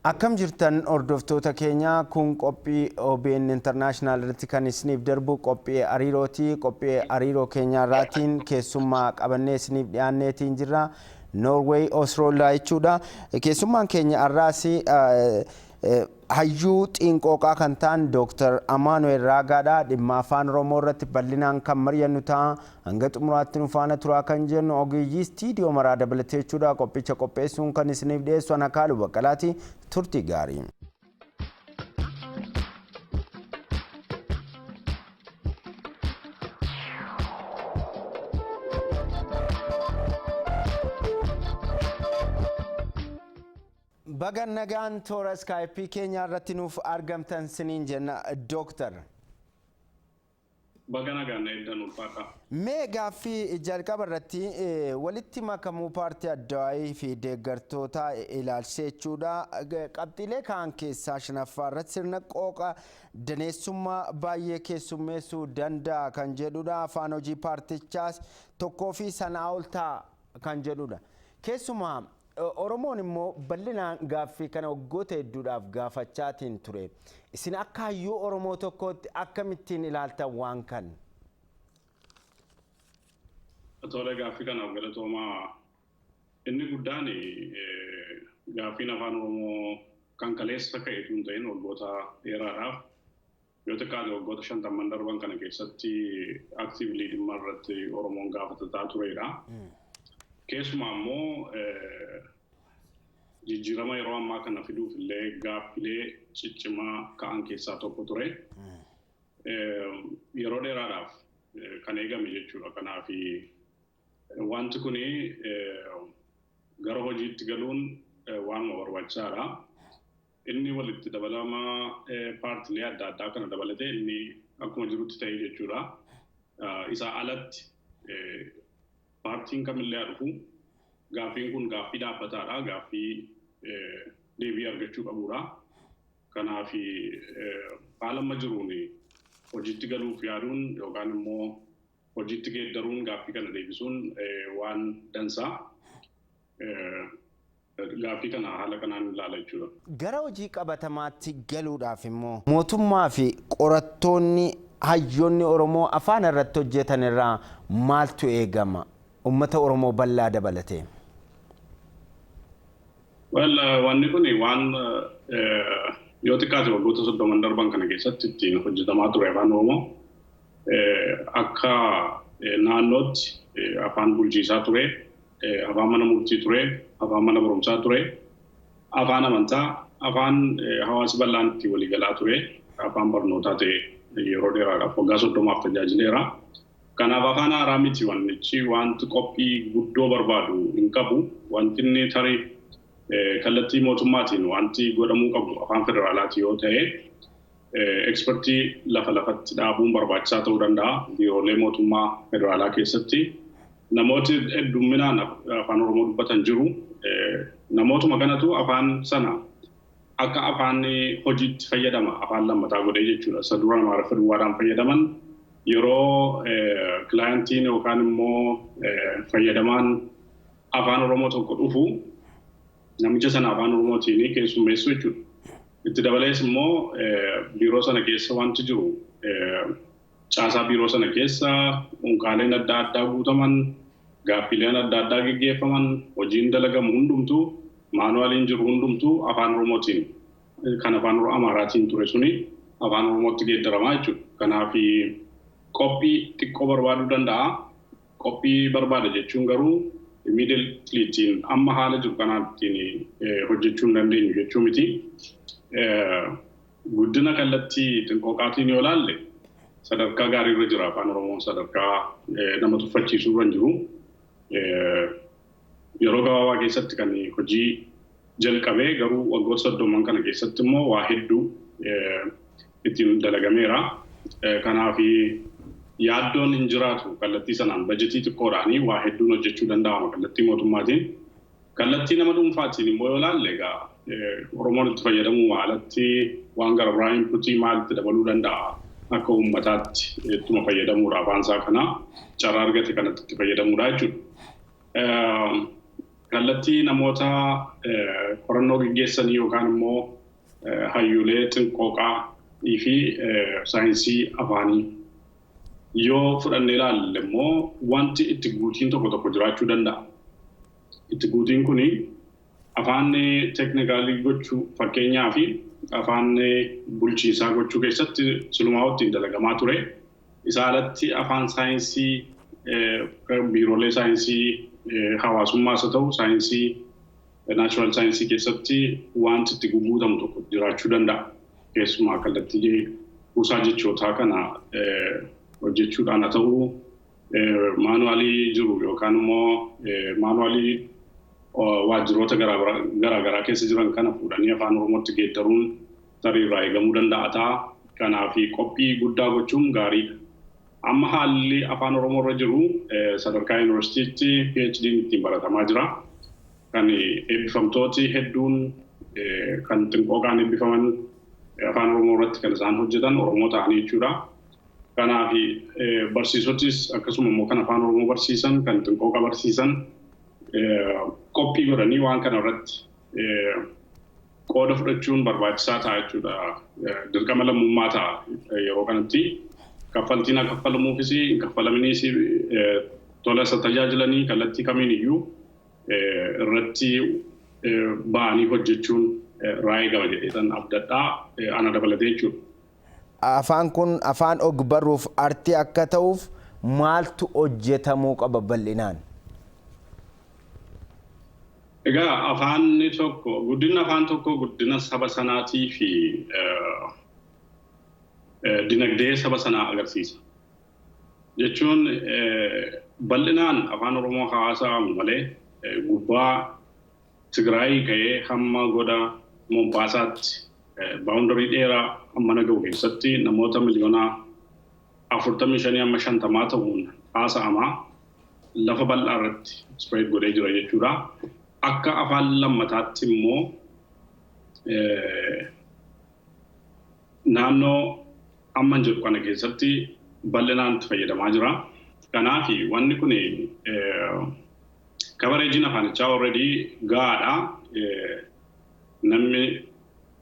Akkam jirtan hordoftoota keenya? Kun qophii OBN International irratti kan isiniif darbu qophii hariirooti. Qophii hariiroo keenya irraatiin keessummaa qabannee isiniif dhiyaanneetiin jirra. Norway Oslo irraa jechuudha. Keessummaan keenya har'aas hayyuu xiinqooqaa kan ta'an Dooktar Amaanu'el Raagaadha. Dhimma afaan Oromoo irratti bal'inaan kan mari'annu ta'a. Hanga xumuraatti nu faana turaa kan jennu ogeeyyii istiidiyoo maraa dabalatee jechuudha. Qophicha qopheessuun kan isiniif dhiyeessu ana Kaaluu Baqqalaati. Turtii gaarii. Baga nagaan toora iskaayipii keenyaa irratti nuuf argamtan siniin jenna, Dooktar. Baga nagaan na eegdan, ulfaadhaa. Mee gaaffii jalqaba irratti walitti makamuu paartii Addawaayii fi deeggartootaa ilaalchisee jechuudha. Qabxiilee ka'an keessaa shanaffaa irratti sirna qooqa daneessummaa baay'ee keessummeessuu danda'a kan jedhudha. Afaan hojii paartichaas tokkoo fi sanaa ol ta'a kan jedhudha. Keessumaa Oromoon immoo bal'inaan gaaffii kana waggoota hedduudhaaf gaafachaatiin ture. Isin akka hayyuu Oromoo tokkootti akkamittiin ilaaltan waan kan? Tole, gaaffii kanaaf galatoomaa. Inni guddaan gaaffiin afaan Oromoo kan kaleessa ka'e tun ta'in waggoota dheeraadhaaf, yoo xiqqaate waggoota 50n darban kana keessatti actively dhimma irratti Oromoon gaafatataa turedha. Keessumaa immoo jijjiirama yeroo ammaa kana fiduuf illee gaaffilee ciccimaa ka'an keessaa tokko ture. Yeroo dheeraadhaaf kan eegame jechuudha. Kanaaf wanti kuni gara hojiitti galuun waanuma barbaachisaadha. Inni walitti dabalama paartilee adda addaa kana dabalatee inni akkuma jirutti ta'e jechuudha. Isaa alatti paartiin kamillee haa dhufu, gaaffiin kun gaaffii dhaabbataadha. Gaaffii deebii argachuu qabudha. Kanaaf haala amma jiruun hojiitti galuuf yaaduun yookaan immoo hojiitti geeddaruun gaaffii kana deebisuun waan dansaa. Gaaffii kana haala kanaan ilaala jechuudha. Gara hojii qabatamaatti galuudhaaf immoo mootummaa fi qorattoonni, hayyoonni Oromoo afaan irratti hojjetan irraa maaltu eegama? Uummata Oromoo bal'aa dabalatee. Well, wanni kun waan yoo xiqqaate waggoota 30n darban kana keessatti ittiin hojjetamaa ture. Afaan Oromoo akka naannootti afaan bulchiisaa ture, afaan mana murtii ture, afaan mana barumsaa ture, afaan amantaa, afaan hawaasi bal'aan itti waliigalaa ture, afaan barnootaa ta'e yeroo dheeraadhaaf waggaa 30f tajaajileera. Kanaaf afaan haaraa miti wannichi, wanti qophii guddoo barbaadu hin qabu. Wanti inni tarii kallattii mootummaatiin wanti godhamuu qabu afaan federaalaati yoo ta'e, ekspertii lafa lafatti dhaabuun barbaachisaa ta'uu danda'a. Biiroolee mootummaa federaalaa keessatti namooti heddumminaan afaan Oromoo dubbatan jiru. Namootuma kanatu afaan sana akka afaan hojiitti fayyadama, afaan lammataa godhee jechuudha. Isa dura Amaariffa duwwaadhaan fayyadaman, yeroo clientiin yookaan immoo fayyadamaan afaan Oromoo tokko dhufu namicha sana afaan Oromootiin keessummeessuu jechuudha. Itti dabalees immoo biiroo sana keessa wanti jiru, caasaa biiroo sana keessa unkaaleen adda addaa guutaman, gaaffiileen adda addaa geggeeffaman, hojiin dalagamu hundumtuu, manualiin jiru hundumtuu afaan Oromootiin, kan afaan Amaaraatiin ture suni afaan Oromootti geeddaramaa jechuudha. Kanaaf qophii xiqqoo barbaaduu danda'a. Qophii barbaada jechuun garuu immediately ittiin amma haala jiru kanaan ittiin hojjechuu hin dandeenyu jechuu miti. Guddina kallattii xinqooqaatiin yoo ilaalle sadarkaa gaariirra jira afaan Oromoon, sadarkaa nama tuffachiisuu irra hin jiru. Yeroo gabaabaa keessatti kan hojii jalqabee garuu waggoota 30n kana keessatti immoo waa hedduu ittiin dalagameera. Kanaaf yaaddoon hin jiraatu, kallattii sanaan bajetii xiqqoodhaanii waa hedduun hojjechuu danda'ama kallattii mootummaatiin. Kallattii nama dhuunfaatiin immoo yoo ilaalle, egaa Oromoon itti fayyadamuu alatti waan gara biraa inputii maal itti dabaluu danda'a? Akka uummataatti ittuma fayyadamuudha, afaan isaa kana carraa argate kanatti itti fayyadamuudha jechuudha. Kallattii namoota qorannoo gaggeessanii yookaan immoo hayyoolee xinqooqaa fi saayinsii afaanii yoo fudhannee ilaalle immoo wanti itti guutiin tokko tokko jiraachuu danda'a. Itti guutiin kuni afaan teeknikaalii gochuu, fakkeenyaa fi afaan bulchiinsaa gochuu keessatti silumaa ittiin dalagamaa ture. Isaa alatti afaan saayinsii, biiroolee saayinsii hawaasummaas haa ta'u, saayinsii natural saayinsii keessatti wanti itti guguutamu tokko jiraachuu danda'a. Keessumaa kallattii kuusaa jechootaa kana hojjechuudhaan haa ta'u, maanuwaalii jiru yookaan immoo maanuwaalii waajjiroota garaagaraa keessa jiran kana fuudhanii Afaan Oromootti geeddaruun tarii irraa eegamuu danda'a ta'a. Kanaaf qophii guddaa gochuun gaariidha. Amma haalli Afaan Oromoo irra jiru, sadarkaa yuunivarsiitiitti PhD'n ittiin baratamaa jira. Kan eebbifamtooti hedduun kan xinqooqaan eebbifaman Afaan Oromoo irratti kan isaan hojjetan Oromoo ta'anii jechuudha. Kanaaf barsiisotis akkasuma immoo kan Afaan Oromoo barsiisan, kan xinqooqa barsiisan qophii godhanii waan kana irratti qooda fudhachuun barbaachisaa ta'a jechuudha. Dirqama lammummaa ta'a yeroo kanatti. Kaffaltiin akka kaffalamuufis hin kaffalaminis, tola isa tajaajilanii kallattii kamiin iyyuu irratti ba'anii hojjechuun irraa eegama jedheetan abdadhaa, ana dabalatee jechuudha. Afaan kun afaan og-barruuf artii akka ta'uuf maaltu hojjetamuu qaba bal'inaan? Egaa afaanni tokko, guddinni afaan tokko guddina saba sanaatii fi dinagdee saba sanaa agarsiisa. Jechuun bal'inaan Afaan Oromoo haasa'amu malee gubbaa Tigraayii ka'ee hamma goda Mombaasaatti boundary dheeraa hamma ga'u keessatti namoota miliyoona 45 hamma 50 ta'uun haasa'amaa, lafa bal'aa irratti spread godhee jira jechuudha. Akka afaan lammataatti immoo naannoo amman jedhu kana keessatti bal'inaan itti fayyadamaa jira. Kanaaf wanni kun coverageiin afaanichaa already gahaadha. Namni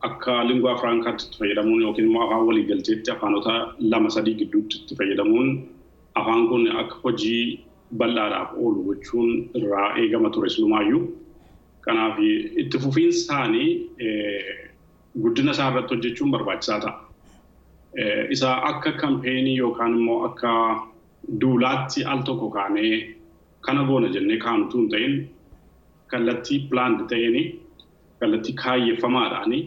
akka lingua francaatti itti fayyadamuun yookiin immoo afaan waliigalteetti afaanota lama sadii gidduutti itti fayyadamuun afaan kun akka hojii bal'aadhaaf oolu gochuun irraa eegama ture silumaayyuu. Kanaaf itti fufiinsaanii guddina isaa irratti hojjechuun barbaachisaa ta'a. Isa akka campaignii yookaan immoo akka duulaatti al tokko kaanee kana goona jennee kaa'amtuu hin ta'in, kallattii planned ta'een, kallattii kaayyeffamaadhaani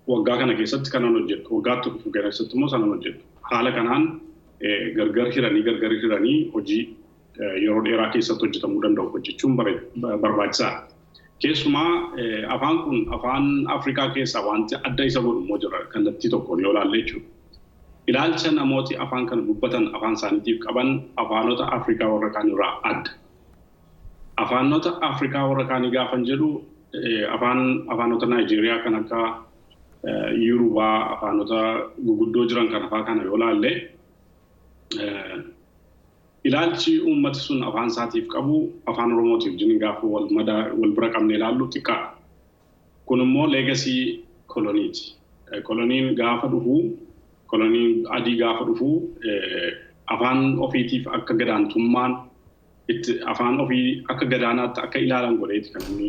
waggaa kana keessatti kanan hojjedhu, waggaatti dhufu keessatti immoo sanan hojjedhu. Haala kanaan gargar hiranii gargar hiranii hojii yeroo dheeraa keessatti hojjetamuu danda'u hojjechuun barbaachisaadha. Keessumaa afaan kun afaan Afrikaa keessaa wanti adda isa godhu immoo jira, kallattii tokkoon yoo ilaalle jechuudha. Ilaalcha namooti afaan kana dubbatan afaan isaaniitiif qaban afaanota Afrikaa warra kaan irraa adda. Afaanota Afrikaa warra kaanii gaafan jedhu, afaanota Naayijeeriyaa kan akka Yurubaa, afaanota guguddoo jiran kan afaan kana yoo ilaalle, ilaalchi uummati sun afaan isaatiif qabu Afaan Oromootiif wajjin gaafa wal madaa wal bira qabnee ilaallu xiqqaadha. Kun immoo legacy koloniiti. Koloniin gaafa dhufu, koloniin adii gaafa dhufu, afaan ofiitiif akka gadaantummaan itti afaan ofii akka gadaanaatti akka ilaalan godheeti kan inni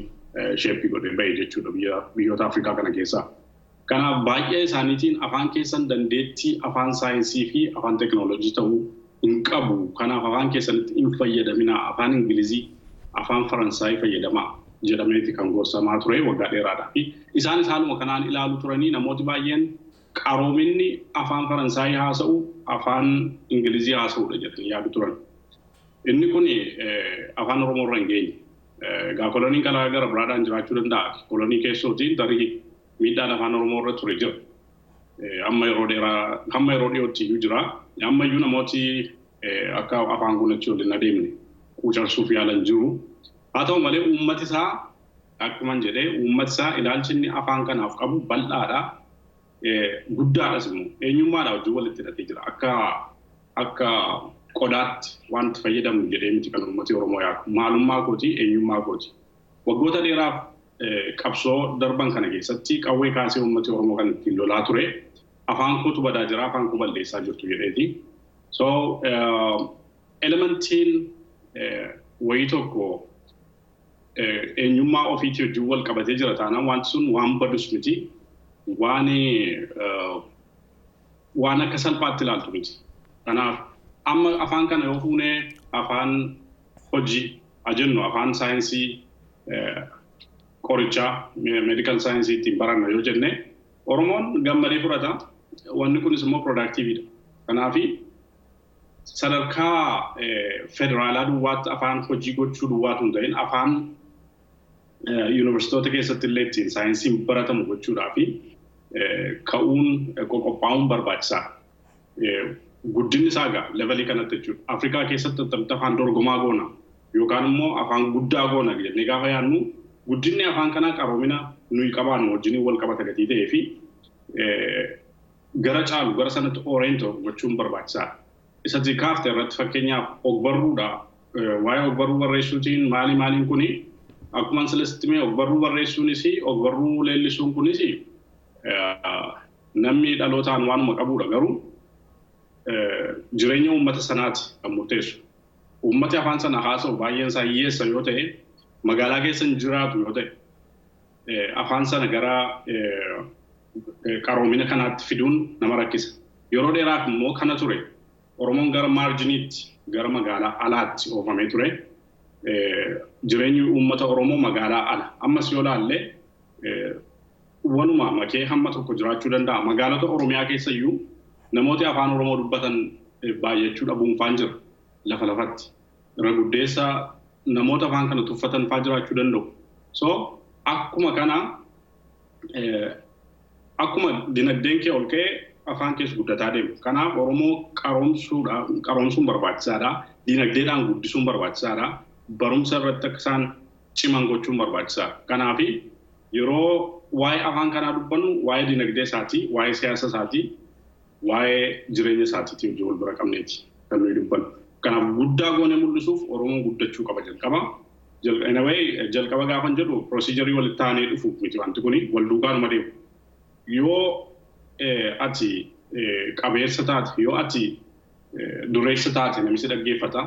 shape godhee bahe jechuudha biyyoota Afrikaa kana keessaa. Kanaaf baay'ee isaaniitiin afaan keessan dandeettii afaan saayinsii fi afaan teekinooloojii ta'uu hin qabu. Kanaaf afaan keessanitti hin fayyadaminaa, afaan Ingilizii, afaan Faransaayii fayyadamaa jedhameeti kan gorsamaa ture waggaa dheeraadhaa. Fi isaanis haaluma kanaan ilaalu turanii, namooti baay'een qaroominni afaan Faransaayii haasa'u, afaan Ingilizii haasa'udha jedhanii yaadu turan. Inni kun Afaan Oromoo irra hin geenye. Egaa koloniin karaa gara biraadhaan jiraachuu danda'a. Kolonii keessootiin tarii miidhaan Afaan Oromoo irra ture jira. Amma yeroo dheeraa, hamma yeroo dhiyootti iyyuu jira. Amma iyyuu namooti akka afaan kun achi waliin adeemne quucarsuuf yaalan jiru. Haa ta'u malee uummati isaa, akkuma jedhee, uummati isaa ilaalchi inni afaan kanaaf qabu bal'aadha. Guddaadhas immoo, eenyummaadha wajjin walitti hidhatee jira. Akka qodaatti wanti fayyadamnu jedhee miti kan uummati Oromoo yaadu. Maalummaa kooti, eenyummaa kooti. Waggoota dheeraaf qabsoo darban kana keessatti qawwee kaasee uummati Oromoo kan ittiin lolaa ture afaan kootu badaa jira, afaan koo balleessaa jirtu jedheeti. So elementiin wayii tokko eenyummaa ofiitii wajjin wal qabatee jira taanaan wanti sun waan badus miti, waan akka salphaatti ilaaltu miti. Kanaaf amma afaan kana yoo fuunee afaan hojii jennu, afaan saayinsii qorichaa, medical science ittiin baranna yoo jenne, Oromoon gammadee fudhata. Wanni kunis immoo productiveidha. Kanaafi sadarkaa federaalaa duwwaatti afaan hojii gochuu duwwaatu hin ta'in, afaan yuunivarsiitoota keessatti illee ittiin saayinsiin baratamu gochuudhaa fi ka'uun qophaa'uun barbaachisaadha. Guddinni isaa egaa levelii kanatti jechuudha. Afrikaa keessatti attamitti afaan dorgomaa goona yookaan immoo afaan guddaa goona jennee gaafa yaadnu, guddinni afaan kanaa qaroomina nuyi qabaannu wajjin wal qabata gatii ta'ee fi gara caalu gara sanatti orient gochuun barbaachisaadha. Isatti kaafte irratti fakkeenyaaf ogbarruudha. Waa'ee ogbarruu barreessuutiin maali maaliin kuni, akkuma silasitti mee ogbarruu barreessuunis ogbarruu leellisuun kunis namni dhalootaan waanuma qabudha, garuu jireenya uummata sanaati kan murteessu. Uummati afaan sana haasa'u baay'een isaa hiyyeessa yoo ta'e, magaalaa keessa hin jiraatu yoo ta'e, afaan sana gara qaroomina kanaatti fiduun nama rakkisa. Yeroo dheeraaf immoo kana ture. Oromoon gara marginiitti, gara magaalaa alaatti oofamee ture. Jireenyi uummata Oromoo magaalaa ala. Ammas yoo laalle wanuma makee hamma tokko jiraachuu danda'a. Magaalota Oromiyaa keessa iyyuu namooti afaan Oromoo dubbatan baay'achuu dhabuun faan jira lafa lafatti. Irra guddeessa namoota afaan kana tuffatan faa jiraachuu danda'u. So akkuma kana, akkuma dinagdeen kee ol ka'ee afaan keessa guddataa deemu. Kanaaf Oromoo qaroomsuun barbaachisaadha. Dinagdeedhaan guddisuun barbaachisaadha. Barumsa irratti akka isaan ciman gochuun barbaachisaadha. Kanaaf yeroo waa'ee afaan kanaa dubbannu waa'ee dinagdee isaatii, waa'ee siyaasa isaatii, waa'ee jireenya isaatiitii hojii wal bira qabneeti kan nuyi dubbannu. Kanaaf guddaa goonee mul'isuuf Oromoon guddachuu qaba jalqaba. Anyway, jalqaba gaafan jedhu procedure walitti aanee dhufuuf miti, wanti kuni wal duukaanuma deemu. Yoo ati qabeessa taate, yoo ati dureessa taate, namni si dhaggeeffata,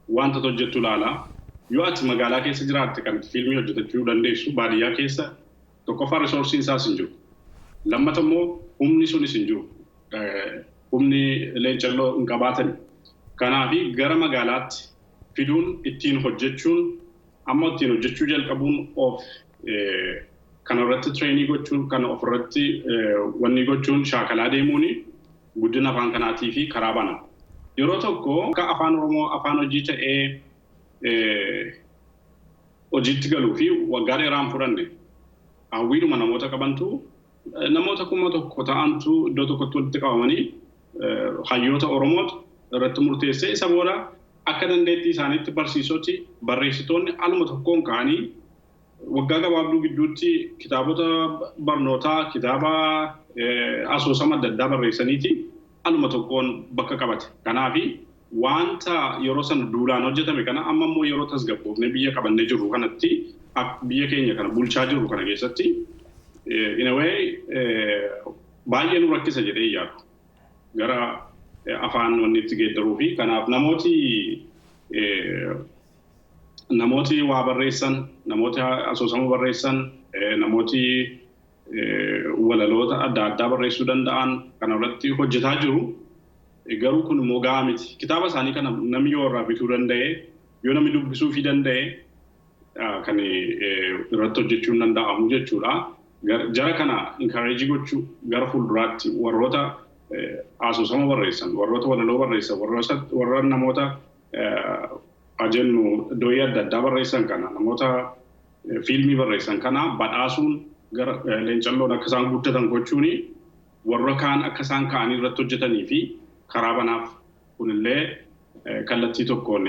wanta hojjettu ilaala. Yoo ati magaalaa keessa jiraatte kan fiilmii hojjetachuu dandeessu, baadiyyaa keessa tokkoffaa resourceiin isaas hin jiru. Lammata immoo humni sunis hin jiru. Humni leencalloo hin qabaatani. Kanaafi gara magaalaatti fiduun, ittiin hojjechuun, amma ittiin hojjechuu jalqabuun, of kana irratti trainii gochuun, kana ofirratti wanni gochuun, shaakalaa deemuun guddina afaan kanaatii fi karaa bana. Yeroo tokko akka afaan Oromoo afaan hojii ta'ee hojiitti galuu fi waggaa dheeraan fudhanne, hawwiidhuma namoota qabantu, namoota 1000 ta'antu iddoo tokkotti walitti qabamanii hayyoota Oromootu irratti murteessee, isa booda akka dandeettii isaaniitti barsiisoti, barreessitoonni aluma tokkoon ka'anii waggaa gabaabduu gidduutti kitaabota barnootaa, kitaaba asoosama adda addaa barreessaniiti aluma tokkoon bakka qabate. Kanaafi wanta yeroo sana duulaan hojjetame kana amma immoo yeroo tasgabboofnee biyya qabannee jirru kanatti, biyya keenya kana bulchaa jirru kana keessatti, in a way baay'ee nu rakkisa jedhee yaadu. Gara afaan wanni itti geeddaruu fi kanaaf namooti waa barreessan, namooti asoosama barreessan, namooti walaloota adda addaa barreessuu danda'an kana irratti hojjetaa jiru. Garuu kun immoo gahaa miti. Kitaaba isaanii kana namni yoo irraa bituu danda'e, yoo namni dubbisuu fi danda'e, kan irratti hojjechuun danda'amu jechuudha. Jara kana encourage gochuu, gara fuulduraatti warroota asoosama barreessan, warroota walaloo barreessan, warra namoota jennu dooyii adda addaa barreessan kana, namoota fiilmii barreessan kana badhaasuun, gara leencalloon akka isaan guddatan gochuun, warra kaan akka isaan ka'anii irratti hojjetanii fi karaa banaaf. Kunillee kallattii tokkoon,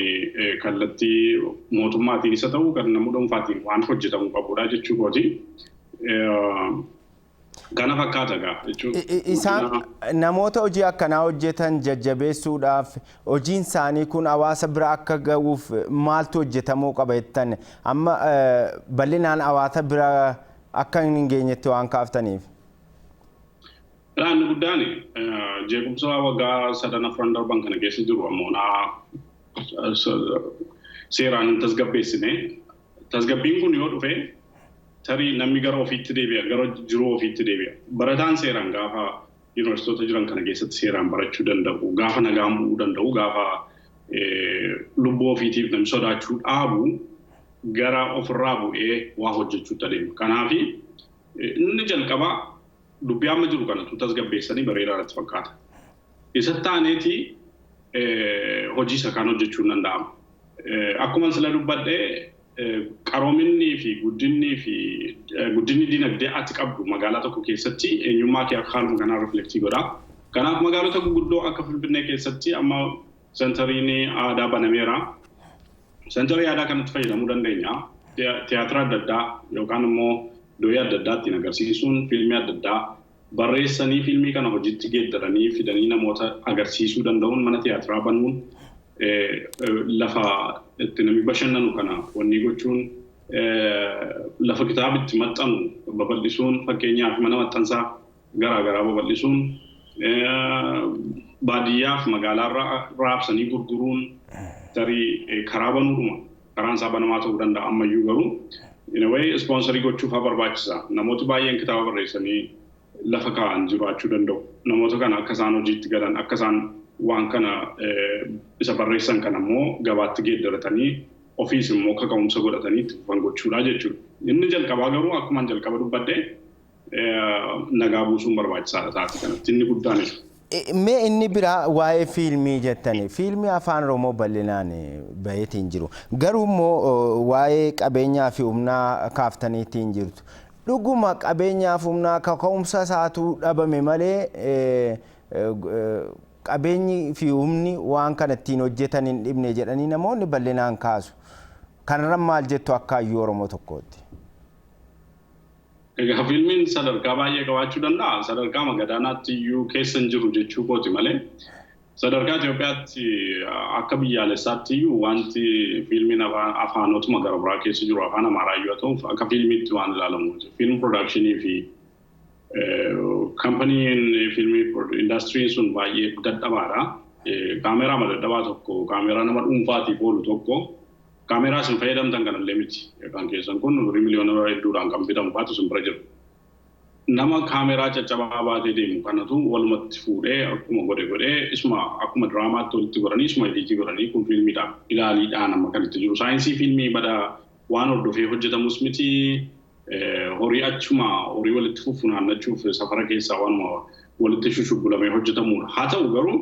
kallattii mootummaatiin isa ta'u kan nama dhuunfaatiin waan hojjetamuu qabudha jechuu kooti. Kana fakkaata gaa jechuun. Isaan namoota hojii akkanaa hojjetan jajjabeessuudhaaf, hojiin isaanii kun hawaasa bira akka ga'uuf maaltu hojjetamuu qaba jettan, amma bal'inaan hawaasa bira akka hin geenyetti waan kaaftaniif? Inni guddaan jeequmsa waggaa sadan afran darban kana keessa jiru ammoo seeraan hin tasgabbeessine. Tasgabbiin kun yoo dhufe, tarii namni gara ofiitti deebi'a, gara jiruu ofiitti deebi'a. Barataan seeraan gaafa yuunivarsiitota jiran kana keessatti seeraan barachuu danda'u, gaafa nagaan bu'uu danda'u, gaafa lubbuu ofiitiif namni sodaachuu dhaabu, gara ofirraa bu'ee waa hojjechuutti adeema. Kanaaf inni jalqabaa dubbii amma jiru kanatu tasgabbeessanii bareedaa natti fakkaata. Isa taaneeti hojii isa kaan hojjechuun danda'ama. Akkuma sila dubbadhee, qaroominni fi guddinni dinagdee ati qabdu magaalaa tokko keessatti eenyummaa kee akka haaluma kanaa reflect godha. Kanaaf magaalota guguddoo akka Finfinnee keessatti amma centeriin aadaa banameera. Centerii aadaa kanatti fayyadamuu dandeenya. Tiyaatira adda addaa yookaan immoo doyii adda addaa ittiin agarsiisuun, fiilmii adda addaa barreessanii, fiilmii kana hojiitti geeddaranii fidanii namoota agarsiisuu danda'uun, mana tiyaatiraa banuun, lafa itti namni bashannanu kana wanni gochuun, lafa kitaaba itti maxxanu babal'isuun, fakkeenyaaf mana maxxansaa garaa garaa babal'isuun, baadiyyaaf magaalaarra raabsanii gurguruun, tarii karaa banuudhuma karaan isaa banamaa ta'uu danda'a. Ammayyuu garuu in a way sponsorii gochuuf haa barbaachisa. Namooti baay'een kitaaba barreessanii lafa kaa'an jiraachuu danda'u. Namoota kana akka isaan hojiitti galan, akka isaan waan kana isa barreessan kana immoo gabaatti geeddaratanii, ofiis immoo kaka'umsa godhatanii itti fufan gochuudha jechuudha. Inni jalqabaa garuu akkuma jalqaba dubbadde, nagaa buusuun barbaachisaadha taate kanatti inni guddaan isa. Mee inni biraa waa'ee fiilmii jettani, fiilmii Afaan Oromoo bal'inaan baheetiin jiru. Garuu immoo waa'ee qabeenyaa fi humnaa kaaftaniitiin jirtu. Dhuguma qabeenyaa fi humnaa kaka'umsa isaatu dhabame malee, qabeenyi fi humni waan kana ittiin hojjetan hin dhibne jedhanii namoonni bal'inaan kaasu. Kanarra maal jettu akka hayyuu Oromoo tokkootti? Egaa fiilmiin sadarkaa baay'ee qabaachuu danda'a. Sadarkaa magadaanaatti iyyuu keessa hin jiru jechuu kooti malee. Sadarkaa Itoophiyaatti, akka biyyaalessaatti iyyuu, wanti fiilmiin afaanotuma gara biraa keessa jiru, Afaan Amaaraa iyyuu haa ta'u, akka fiilmiitti waan ilaalamu. Film productionii fi companyn fiilmii industryn sun baay'ee dadhabaadha. Kaameraa dadhabaa tokko, kaameraa nama dhuunfaatiif oolu tokko, kaameraa isin fayyadamtan kanallee miti. Kan keessan kun birrii miliyoona hedduudhaan kan bitamu baatu isin bira jiru. Nama kaameraa caccabaa baatee deemu kanatu walumatti fuudhee akkuma godhe godhee, isuma akkuma diraamaatti walitti godhanii, isuma edit godhanii, kun fiilmiidha ilaaliidhaan amma kan itti jiru. Saayinsii fiilmii bada waan hordofee hojjetamus miti. Horii achuma horii walitti funaannachuuf safara keessaa waanuma walitti shushubulamee hojjetamudha. Haa ta'u garuu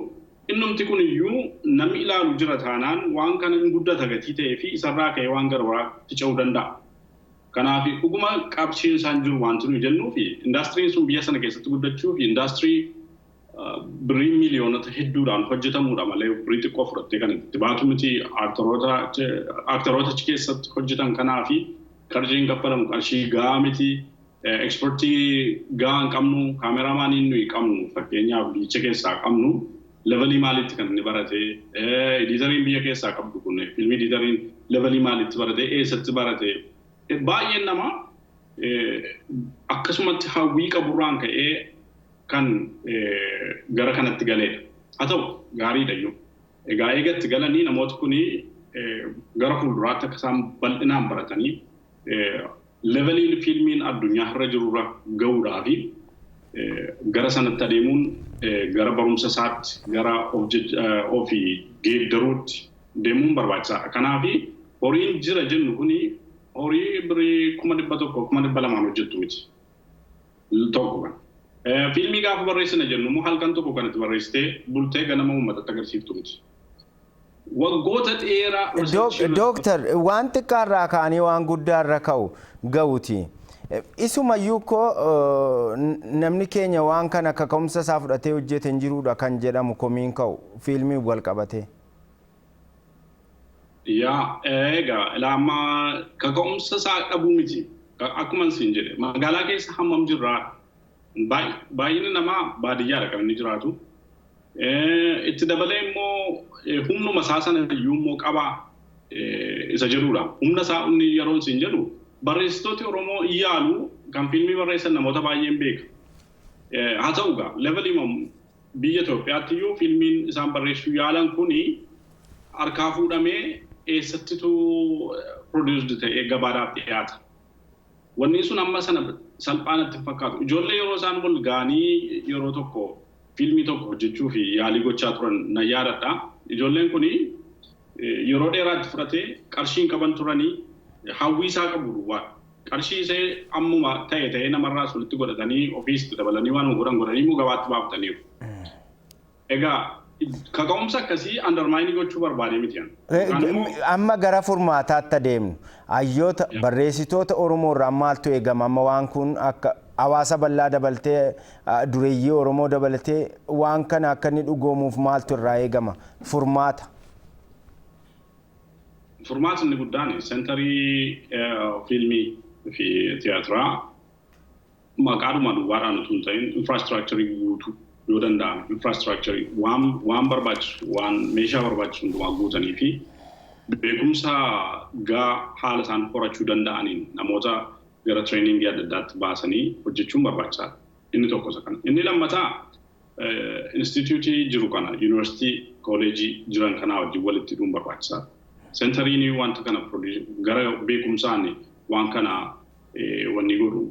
innumti kun iyyuu namni ilaalu jira taanaan, waan kana hin guddata gatii ta'ee fi isarraa ka'ee waan gara biraatti ce'uu danda'a. Kanaaf dhuguma qarshiin isaan jiru wanti nuyi jennuu fi industryn sun biyya sana keessatti guddachuu fi industry birrii miliyoonota hedduudhaan hojjetamudha malee, birrii xiqqoo fudhattee kan itti baatu miti. Actoroota achi keessatti hojjetan kanaa fi qarshiin kaffalamu qarshii gahaa miti. Expertii gahaa hin qabnu. Cameramaniin nuyi qabnu, fakkeenyaaf biyyicha keessaa qabnu, levelii maalitti kan inni barate? Editoriin biyya keessaa qabdu kun, fiilmii editoriin levelii maalitti barate? Eessatti barate? Baay'een namaa akkasumatti hawwii qaburraan ka'ee kan gara kanatti galeedha. Haa ta'u, gaariidha iyyuu. Egaa eegatti galanii namooti kuni gara fuulduraatti akka isaan bal'inaan baratanii leveliin fiilmiin addunyaa irra jirurra gahuudhaa fi gara sanatti adeemuun, gara barumsa isaatti, gara ofii geeddaruutti deemuun barbaachisaadha. Kanaaf horiin jira jennu kuni horii birrii 100,000, 200,000 hojjettu miti. Tokko kana. Fiilmii gaafa barreessina jennu immoo halkan tokko kan itti barreessitee bultee ganama uummatatti agarsiiftu miti. Waggoota dheeraa. Dooktar, waan xiqqaarraa ka'anii waan guddaarra ka'u ga'uti. Isumayyuu koo namni keenya waan kana kaka'umsa isaa fudhatee hojjete hin jirudha kan jedhamu, komiin ka'u fiilmiin wal qabatee. Yaa, egaa ilaamaa kaka'umsa isaa dhabuu miti. Akkuma isin jedhe, magaalaa keessa hammam jirraa? Baay'inni namaa baadiyyaadha kan inni jiraatu. Itti dabalee immoo humnuma isaa sana iyyuu immoo qabaa isa jedhudha. Humna isaa inni yeroo isin jedhu, barreessitooti Oromoo yaalu, kan fiilmii barreessan namoota baay'een beeka. Haa ta'u egaa, levelii biyya Itoophiyaatti iyyuu fiilmiin isaan barreessuu yaalan kuni harkaa fuudhamee eessattitu produced ta'ee gabaadhaaf dhiyaata? Wanni sun amma sana salphaan itti fakkaatu. Ijoollee yeroo isaan wal ga'anii yeroo tokko fiilmii tokko hojjechuu fi yaalii gochaa turan na yaadadha. Ijoolleen kuni yeroo dheeraatti fudhatee, qarshii hin qaban turanii, hawwii isaa qabu duwwaa. Qarshii isee ammuma ta'e ta'ee namarraas walitti godhatanii, ofiis dabalanii, waan godhan godhanii immoo gabaatti baafataniiru. Egaa kaka'umsa akkasii undermine gochuu barbaadee miti. Amma gara furmaataatti adeemnu. Hayyoota, barreessitoota Oromoo irraa maaltu eegama? Amma waan kun akka hawaasa bal'aa dabaltee, dureeyyii Oromoo dabalatee, waan kana akka inni dhugoomuuf maaltu irraa eegama? Furmaata. Furmaati inni guddaan centerii fiilmii fi tiyaatiraa maqaadhuma duwwaadhaan utuu hin ta'in, infrastructurii guutuu yoo danda'ame, infrastructurii waan barbaachisu, waan meeshaa barbaachisu hundumaa guutanii fi beekumsa gaa haala isaan horachuu danda'aniin namoota gara trainingii adda addaatti baasanii hojjechuun barbaachisaadha. Inni tokko isa kana. Inni lammataa instituutii jiru kana, yuunivarsiitii, kooleejii jiran kanaa wajjin walitti hidhuun barbaachisaadha. Centeriin wanta kana gara beekumsaan waan kana wanni godhu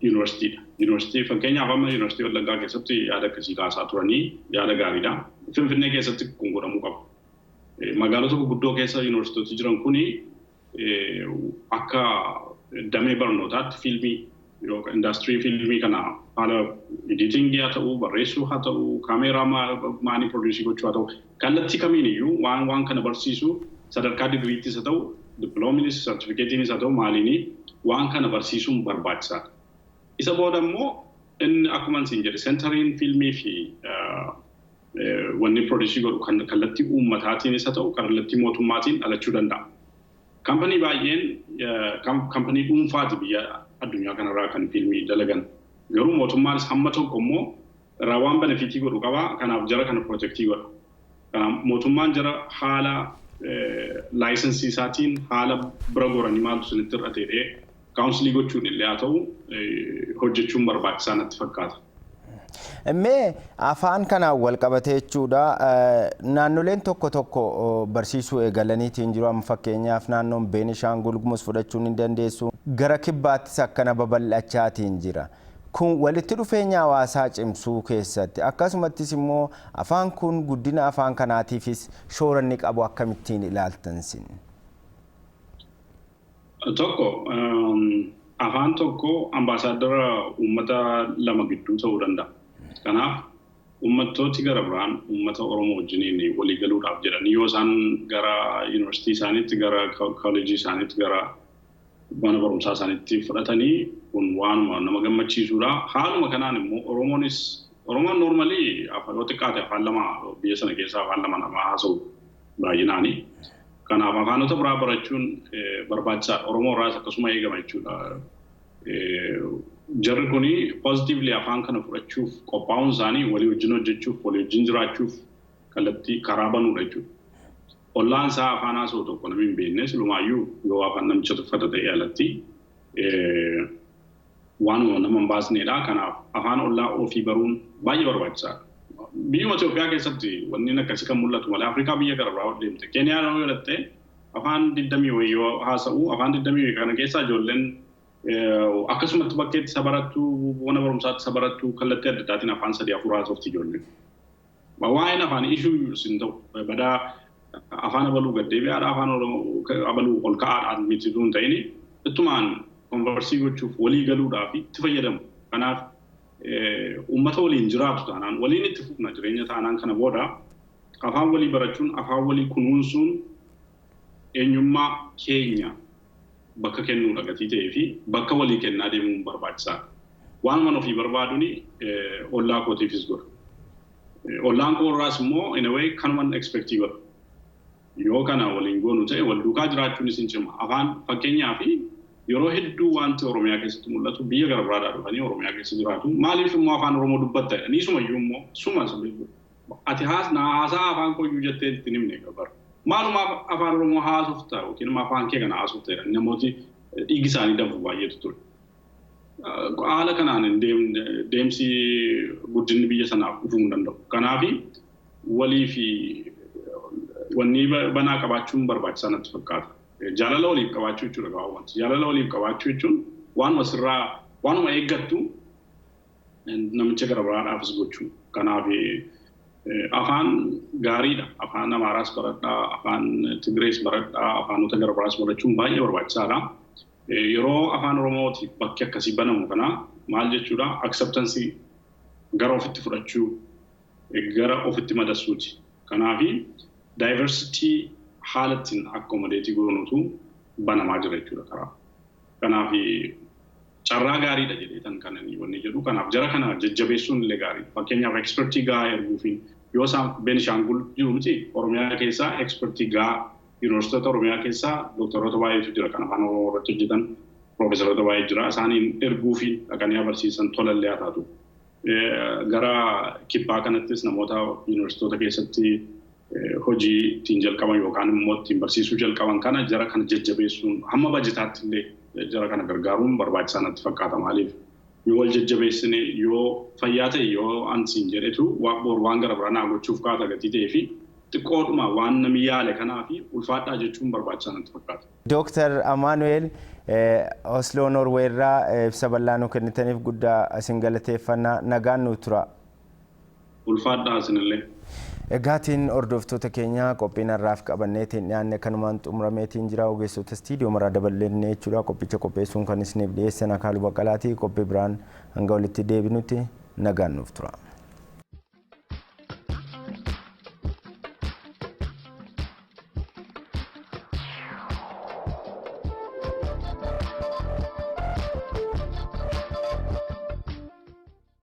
yuunivarsiitiidha. Yuunivarsiitii, fakkeenyaaf, amma Yuunivarsiitii Wallaggaa keessatti yaada akkasii kaasaa turanii, yaada gaariidha. Finfinnee keessatti kun godhamuu qaba. Magaalota gurguddoo keessa yuunivarsiitota jiran kuni akka damee barnootaatti fiilmii yookaan indaastirii fiilmii kana haala editingii haa ta'u, barreessuu haa ta'u, kaameeraa maanii produce gochuu haa ta'u, kallattii kamiin iyyuu waan kana barsiisu, sadarkaa digiriittis haa ta'u, dippiloomiinis, sartifikeetiinis haa ta'u, maaliinii waan kana barsiisuun barbaachisaadha. Isa booda immoo inni akkuma isin jedhe centeriin fiilmii fi wanni produce godhu kan kallattii uummataatiinis haa ta'u, kallattii mootummaatiin dhalachuu danda'a. Kampanii baay'een kampanii dhuunfaati biyya addunyaa kanarraa kan fiilmii dalagan. Garuu mootummaanis hamma tokko immoo irraa waan benefitii godhu qaba. Kanaaf jara kana protectii godha. Kanaaf mootummaan jara haala licensii isaatiin haala bira goranii maaltu isinitti hir'ate jedhee counselii gochuun illee haa ta'u, hojjechuun barbaachisaa natti fakkaata. Mee afaan kanaan wal qabatee jechuudha, naannoleen tokko tokko barsiisuu eegalaniitiin jiru. Amma fakkeenyaaf naannoon Beenishaangul Gumuz fudhachuun ni dandeessu. Gara kibbaattis akkana babal'achaatiin jira. Kun walitti dhufeenya hawaasaa cimsuu keessatti, akkasumattis immoo afaan kun guddina afaan kanaatiifis shoora inni qabu akkamittiin ilaaltan sin? Tokko, afaan tokko ambaasaaddara uummata lama gidduu ta'uu danda'a. Kanaaf uummattooti gara biraan uummata Oromoo wajjiniin walii galuudhaaf jedhanii yoo isaan gara yuunivarsiitii isaaniitti, gara kooleejii isaaniitti, gara mana barumsaa isaaniitti fudhatanii, kun waanuma nama gammachiisudha. Haaluma kanaan immoo Oromoonis, Oromoon normally yoo xiqqaate afaan lama, biyya sana keessa afaan lama nama haasa'u baay'inaani. Kanaaf afaanota biraa barachuun barbaachisaadha. Oromoo irraas akkasuma eegama jechuudha. Jarri kuni positively afaan kana fudhachuuf qophaa'uun isaanii walii wajjin hojjechuuf, walii wajjin jiraachuuf kallattii karaa banuudha jechuudha. Ollaan isaa afaan haasa'u tokko namni hin beekne silumaayyuu yoo afaan namicha tuffata ta'e alatti waanuma nama hin baasnedha. Kanaaf afaan ollaa ofii baruun baay'ee barbaachisaadha. Biyyuma Itoophiyaa keessatti wanni akkasii kan mul'atu malee, Afrikaa biyya gara biraa deemte. Keeniyaa yoo godhatte, afaan 20 wayii yoo haasa'u, afaan 20 wayii kana keessaa ijoolleen akkasumatti bakkeetti isa barattu, mana barumsaatti isa barattu, kallattii adda addaatiin afaan sadii afur haasofti ijoolleen. Waa'een afaan issue sin ta'u, badaa afaan abaluu gaddeebi'aadha, afaan abaluu ol ka'aadhaan miti hin ta'in, ittumaan converse gochuuf, walii galuudhaaf itti fayyadamu. Kanaaf uummata waliin jiraatu taanaan, waliin itti fufna jireenya taanaan, kana booda afaan walii barachuun, afaan walii kunuunsuun eenyummaa keenya bakka kennuudha gatii ta'ee fi bakka walii kennaa deemuun barbaachisaadha. Waan mana ofii barbaaduun ollaa kootiifis godha. Ollaan koo irraas immoo in a way kanuman expectii godha. Yoo kana waliin goonu ta'e, wal duukaa jiraachuunis hin cima. Afaan fakkeenyaa fi Yeroo hedduu wanti Oromiyaa keessatti mul'atu, biyya gara biraadhaa dhufanii Oromiyaa keessa jiraatu. Maaliif immoo afaan Oromoo dubbatta jedhanii sumayyuu immoo suma ati haasaa afaan koyyuu jettee ittiin himne bara. Maalumaaf afaan Oromoo haasofta yookiin immoo afaan kee kana haasofta jedhanii namooti dhiigi isaanii danfu baay'eetu ture. Haala kanaan deemsi guddinni biyya sanaaf dhufuu hin danda'u. Kanaaf walii fi wanni banaa qabaachuun barbaachisaa natti fakkaata. Jaalala waliif qabaachuu jechuudha gabaabumatti. Jaalala waliif qabaachuu jechuun waanuma sirraa waanuma eeggattu namicha gara biraadhaafis gochuu. Kanaaf afaan gaariidha. Afaan Amaaraas baradhaa, afaan Tigirees baradhaa, afaanota gara biraas barachuun baay'ee barbaachisaadha. Yeroo afaan Oromootiif bakki akkasii banamu kana maal jechuudha? Acceptance, gara ofitti fudhachuu, gara ofitti madasuuti. Kanaaf diversity haala ittiin accommodate goonutu banamaa jira jechuudha karaa. Kanaaf carraa gaariidha jedhee tan kanan wanni jedhu. Kanaaf jara kana jajjabeessuun illee gaariidha. Fakkeenyaaf, expertii gahaa erguufiin yoo isaan Beenishaangul jiru miti, Oromiyaa keessaa expertii gahaa, yuunivarsiitota Oromiyaa keessaa doktoroota baay'eetu jira kan afaan Oromoo irratti hojjetan, piroofesaroota baay'ee jira. Isaaniin erguufiin dhaqanii barsiisan tolallee haa taatu. Gara kibbaa kanattis namoota yuunivarsiitota keessatti hojii ittiin jalqaban yookaan immoo ittiin barsiisuu jalqaban kana, jara kana jajjabeessuun, hamma bajetaatti illee jara kana gargaaruun barbaachisaa natti fakkaata. Maaliif, yoo wal jajjabeessine, yoo fayyaa ta'e, yoo ansiin jedhetu waan gara biraa naa gochuuf kaata gatii ta'ee fi xiqqoodhuma waan namni yaale kanaa fi ulfaadhaa jechuun barbaachisaa natti fakkaata. Dooktar Amaanu'eel, Osloo Noorweerraa ibsa bal'aa nu kennitaniif guddaa isin galateeffannaa, nagaan nu tura. Ulfaadhaa isinillee. Egaatiin hordoftoota keenya, qophiin har'aaf qabanneetiin dhiyaanne kanumaan xumurameetiin jira. Ogeessota istiidiyoo maraa daballeenne jechuudha. Qophicha qopheessuun kan isiniif dhiyeessan Akaaluu Baqqalaatii. Qophii biraan hanga walitti deebinutti nagaan nuuf tura.